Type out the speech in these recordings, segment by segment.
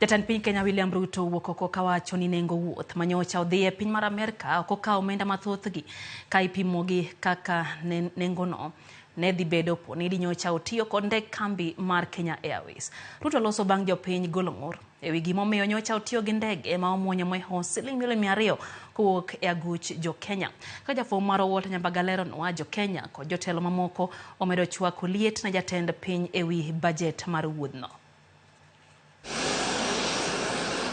Jatend piny Kenya William Ruto owuok oko kawacho ni nengo wuoth manyocha odhi e piny mar Amerka ok okawo omenda mathothgi ka ipimo gi kaka nengono ne dhi bedo po ni dinyocha otiyo kod ndek kambi mar Kenya Airways. Ruto loso bang' jopiny golo ng'ur ewi gimomiyo nyocha otiyo gi ndege ma omuonyo moiho siling milion 200 kowuok e aguch jo Kenya. Ka jafwambo marwa Walter Nyambaga leronwa, jo Kenya kod jotelo mamoko omedo chwako liet ne jatend piny ewi bajet mar wuodhno.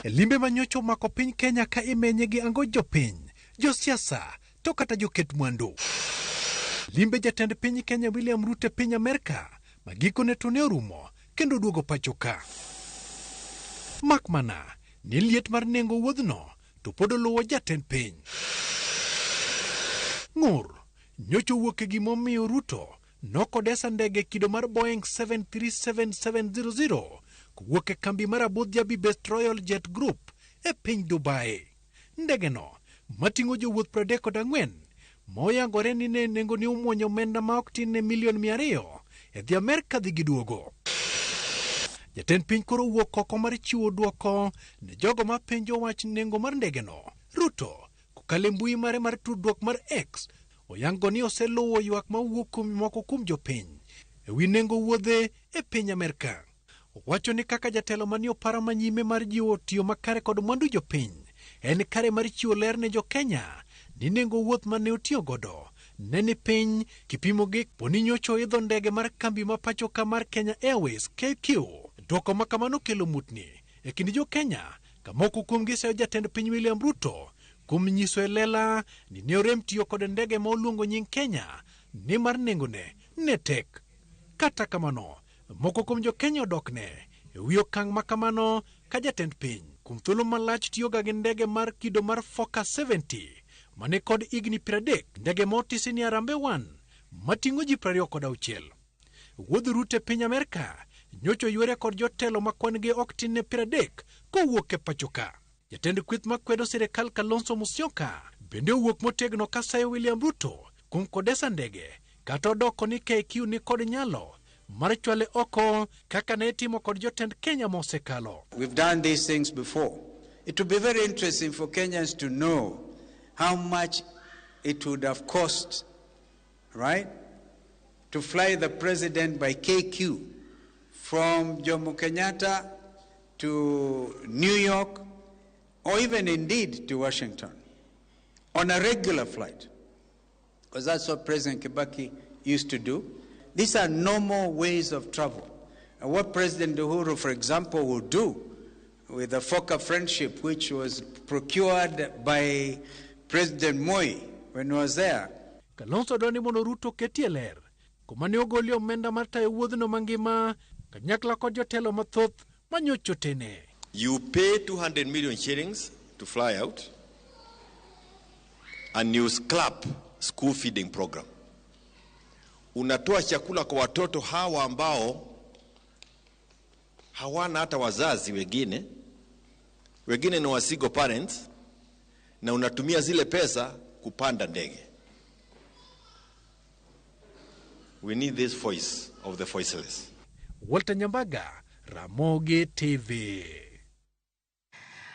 E limbe ma nyocha omako piny Kenya ka imenye gi ango jopiny, josiasa to kata joket mwandu. Limbe jatend piny Kenya William Ruto e piny Amerka ma gikone to ne orumo kendo oduogo pacho ka. Mak mana ni liet mar nengo wuodhno to pod oluwo jatend piny. Ng'ur nyocha owuok e gimomiyo Ruto Nokodesa ndege kido mar Boeing 737-700 kowuok e kambi mar Abu Dhabi based Royal Jet Group e piny Dubai. Ndegeno mating'o jowuoth 34 moyangore ni ne nengone omuonyo omenda ma ok tin ne milion 200 e dhi Amerka dhi gi duogo. Jatend piny koro owuok oko mar chiwo dwoko ne jogo ma penjo wach nengo mar ndegeno. Ruto kokalo e mbui mare mar tudruok mar X oyango ni oseluwo ywak ma wuok kuom moko kuom jopiny e wi nengo wuodhe e piny Amerka. Owacho ni kaka jatelo manie opara manyime mar jiwo tiyo makare kod mwandu jopiny, en kare mar chiwo ler ne jo-Kenya ni nengo wuoth mane otiyo godo ne ni piny kipimo gi poni nyocha oidho ndege mar kambi ma pacho ka mar Kenya Airways KQ. Dwoko ma kamano kelo mutni e kind jo-Kenya ka moko kuomgi seyo jatend piny William Ruto kuom nyiso e lela ni ne orem tiyo kod ndege ma oluongo nying Kenya nimar nengone ne tek. Kata kamano, moko kuom jo-Kenya odokne e wi okang' ma kamano ka jatend piny kuom thuolo malach tiyoga gi ndege mar kido mar Fokker 70 mane kod higni 30, ndege ma otisi ni Harambee 1 mating'o ji 26. Wuodh Ruto e piny Amerka nyocha oywere kod jotelo ma kwan gi ok tin ne 30 kowuok e pacho ka. Jatend kweth makwedo sirikal Kalonzo Musyoka bende owuok motegno ka sayo William Ruto kuom kodesa ndege kata odoko ni KQ ni kod nyalo mar chwale oko kaka ne itimo kod jotend Kenya mosekalo. We've done these things before. It would be very interesting for Kenyans to know how much it would have cost, right, to fly the president by KQ from Jomo Kenyatta to New York or even indeed to Washington on a regular flight, because that's what President Kibaki used to do. These are normal ways of travel. And what President Uhuru, for example, will do with the Fokker Friendship, which was procured by President Moi when he was there. Kalonzo dwaro ni mondo Ruto oketie ler kuma ne ogolie omenda mar tayo wuodhno mangima kanyakla kod jotelo mathoth manyocha otene. You pay 200 million shillings to fly out and you scrap school feeding program. Unatoa chakula kwa watoto hawa ambao hawana hata wazazi wengine, wengine ni wa single parents, na unatumia zile pesa kupanda ndege. We need this voice of the voiceless. Walter Nyambaga, Ramogi TV.